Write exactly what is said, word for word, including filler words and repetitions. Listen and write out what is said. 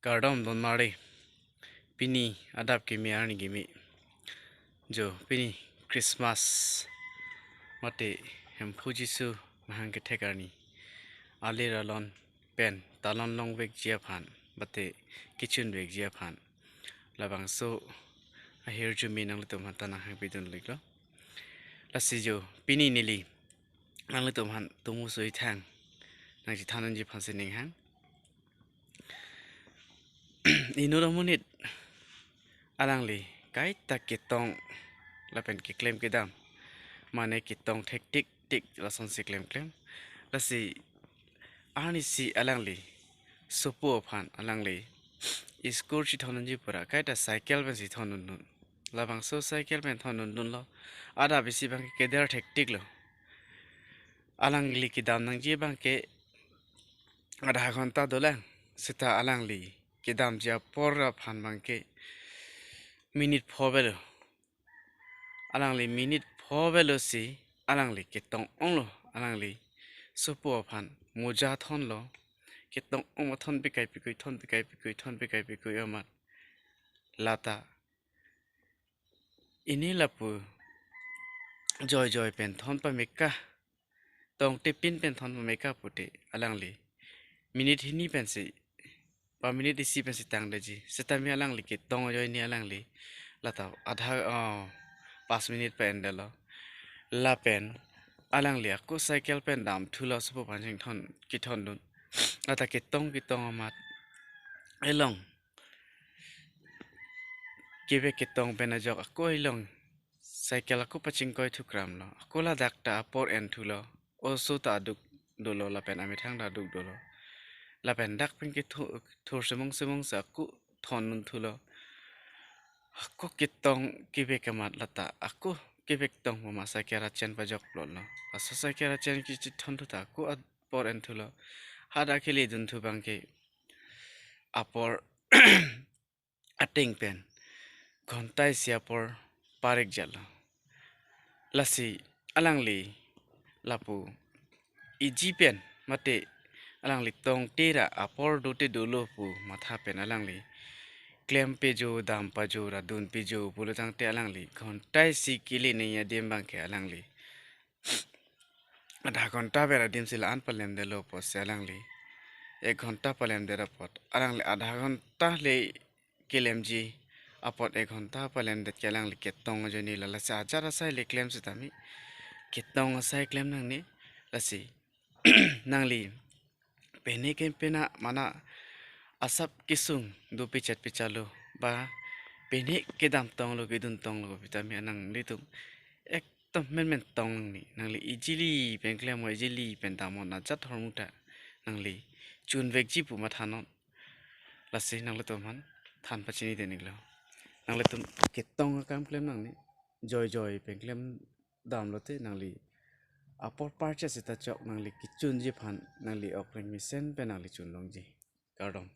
Kardom don mari. Pini adap kimi arni kimi. Jo pini Christmas mate Hemphu Jisu mahang kethek arni. Alir alon pen talon longvekji aphan mate kechunvekji aphan labangso ahirjume nanglitum aphan ta nanghangpidun iklo. Lasi jo pini neli nanglitum aphan tomo so ithang nangchethan unji aphansi ning hang. Inut amonit alangli kaita ketong lapen keklem kedam, mane ketong thektik tik lasonsi klemklem. Lasi arnisi alangli sopo aphan alangli school chethon unji pura kaita cycle pensi thon un-un. Labangso cycle pen thon un-un lo. Adap isi abang ke keder thektik lo. Alangli kedam nangji abang ke adha ghonta dolang. Seta alangli kedamji apor aphan abang ke minute pho avelo. Alangli minute pho avelo si alangli ketong onglo. Alangli sopo aphan moja thonlo. Ketong ong athon pekai pekui, thon pekai pekui, thon pekai pekui amat lata ini lapu joijoi pen thon pameka, tongte pin pen thon pameka pute alangli minute hini pensi, pa minute isi pensi tangdetji. Setame alangli ketong ajoine alangli lata adha, oh, pas minute pen delo. Lapen alangli ako cycle pen damthulo, sopo aphan chingthon kethondun. Lata ketong ketong amat elong kevek ketong pen ajok ako elong cycle ako pachingkoi thukramlo. Ako ladak ta apor enthulo. Oso ta aduk dolo lapen amethang ta aduk dolo. Lapen dak pen kethu-, thur semong semong si ako thon unthulo. Ako ketong kevek amat lata ako kevek tong mama cycle achen pajok plotlo. Laso cycle achen kechethon thu ta ako apor enthulo. Hadak keledunthu abang ke apor ateng pen ghonta isi apor parikjatlo. Lasi alangli lapu iji pen mate alangli tongte ra apor dote dolo pu matha pen alangli klem pejo, dam pajo ra dun pejo pulo tangte alangli ghonta isi kele nangji adim abang ke alangli adha ghonta ber adim si la-an palemdetlo apotsi alangli ek ghonta palemdet apot alangli adha ghonta le kelemji apot ek ghonta palemdet ke alangli ketong ajoine lo. Lasi ajat asai le klem setame ketong asai klem nangne. Lasi nangli pene ke pena mana asap kesung do pechat pechalo ba pene kedam tonglo kedun tonglo pu tame nanglitum ekdom menmen tong nangne. Nangli ijili pen klem, ijili pen damnon ajat ahormu ta nangli chunvekji pu mathanon. Lasi nanglitum aphan than pachinidun iklo. Nanglitum ketong akam klem nangne, joijoi pen klem damlote nangli apor parcha seta chok nangli kechunji aphan nangli okreng mesen pen nangli chunlongji. Kardom.